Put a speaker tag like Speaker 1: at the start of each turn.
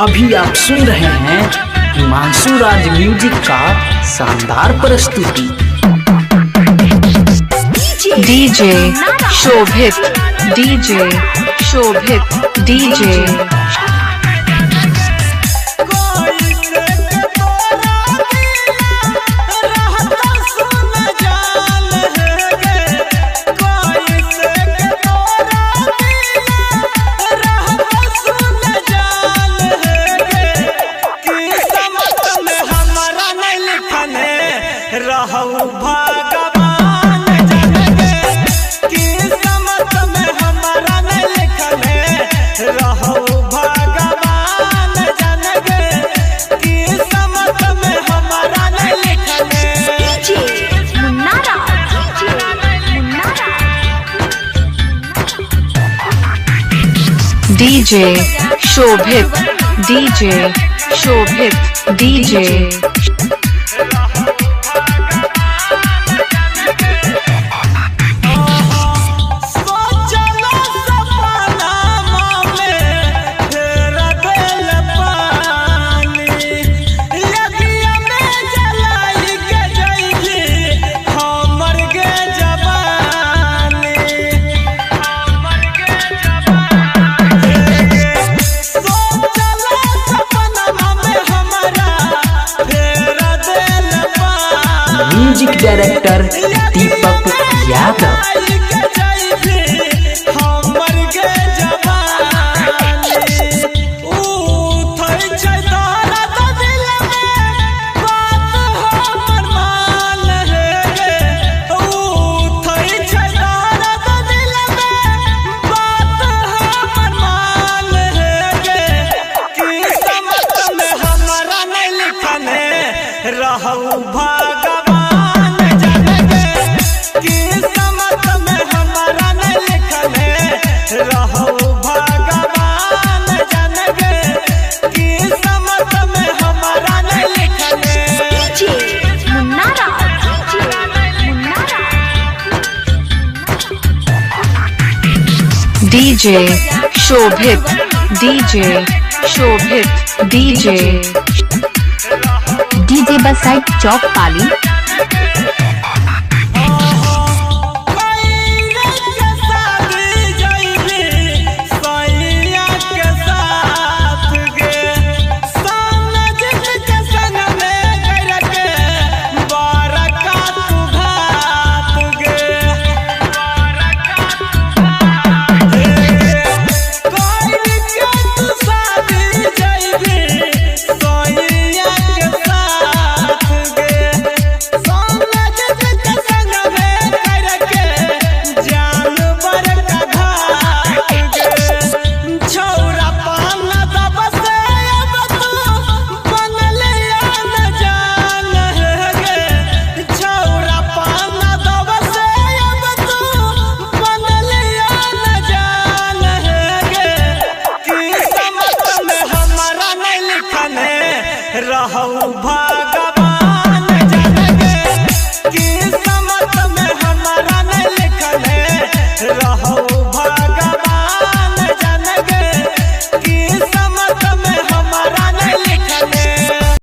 Speaker 1: अभी आप सुन रहे हैं हिमांशु राज म्यूजिक का शानदार प्रस्तुति।
Speaker 2: DJ Shobhit, DJ Shobhit, DJ
Speaker 3: रहू भगवान जाने किस्मत में हमारा नहीं लिखल है। रहू भगवान जाने किस्मत में हमारा नहीं लिखल है।
Speaker 2: DJ Shobhit, DJ Shobhit, DJ
Speaker 3: सोचलो सपना में फेर देल पानी, यज्ञ में जलाई के जइली हमर गे जवानी। सोचलो सपना में हमारा फेर देल पानी,
Speaker 1: म्यूजिक डायरेक्टर दीपक यादव।
Speaker 3: रहू भगवान जाने किस्मत में हमारा नहीं लिखल है। रहू भगवान जाने किस्मत में हमारा नहीं लिखल है।
Speaker 2: DJ Shobhit, DJ Shobhit, DJ DJ Basai Chowk Pali।